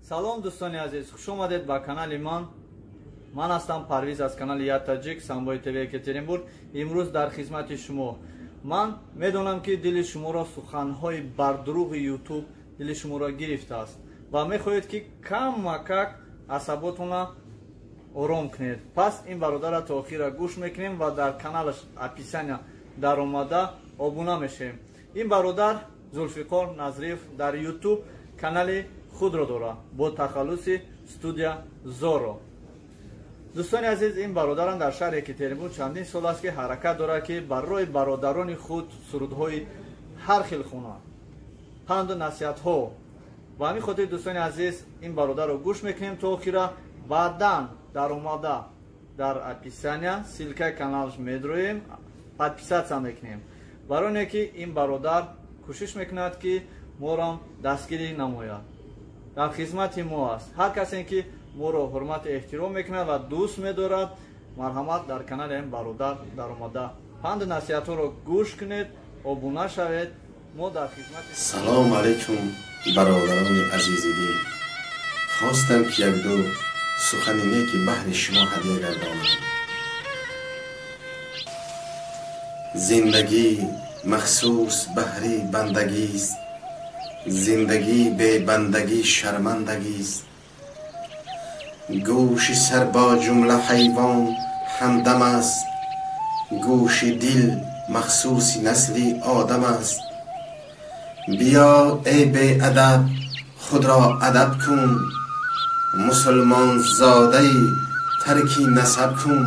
Салом, дӯстони азиз, хуш омадед ба канали ман. Ман ҳастам Парвиз аз канали Я Таҷик, Самбои ТВ Екатеринбург. Имрӯз дар хизмати шумо. Ман медонам, ки дили шуморо суханҳои бардурӯғи Ютуб дили шуморо гирифтааст ва мехоҳед, ки камакак асаботона ором кунед. Пас ин бародарро то охира гӯш мекунем ва дар каналаш описания даромада обуна мешавем. Ин бародар Зулфиқор Назриев дар Ютуб канали худро дорад бо тахаллуси Студия Зоро. Дӯстони азиз, ин бародарам дар шаҳри Екатеринбург чандин сол аст, ки ҳаракат дорад, ки барои бародарони худ сурудҳои ҳар хел хонад, панду насиҳатҳо. Ба ҳамин хотир, дӯстони азиз, ин бародарро гӯш мекунем то охира. Баъдан даромада дар описания ссылкаи каналаш медроем, подписаться мекунем, барои оне ки ин бародар кӯшиш мекунад, ки моро дастгирӣ намояд, дар хизмати мо аст. Ҳар касе ки моро ҳурмату эҳтиром мекунад ва дӯст медорад, марҳамат, дар канали ин бародар даромада панду насиҳатҳоро гӯш кунед, обуна шавед. Мо дар хизмати Салом алайкум, бародарони азизи дил. Хостам, ки якду сухани неки баҳри шумо ҳадя гардонам. Зиндагӣ махсус баҳри бандагист, зиндагӣ бебандагӣ шармандагист. Гӯши сар бо ҷумла ҳайвон ҳамдам аст, гӯши дил махсуси насли одам аст. Биё, эй беадаб, худро адаб кун, мусулмонзодаи тарки насаб кун.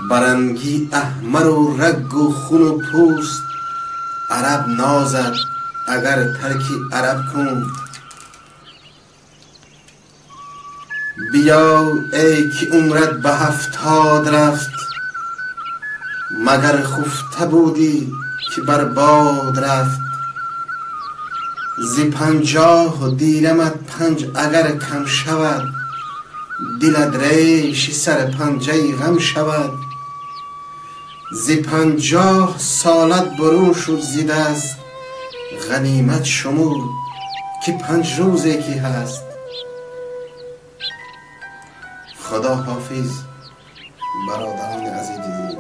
Баранги аҳмару рагу хуну пӯст араб нозад, агар тарки араб кун. Биё, эй ки умрат ба 70 рафт, магар хуфта будӣ, ки бар бод рафт. Зи 50 дирамат панҷ агар кам шавад, дилат реши сари панҷаи ғам шавад. Зи 50 солат бурун шуд зи даст, ғанимат шумур, ки 5 рӯзе ки ҳаст. Худо ҳофиз, бародарони азизи дил.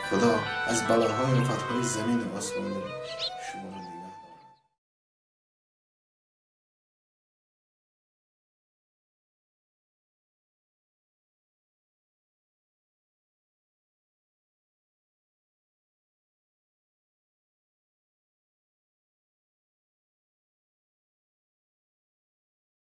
Худо аз балоҳои офатҳои замину осмонӣ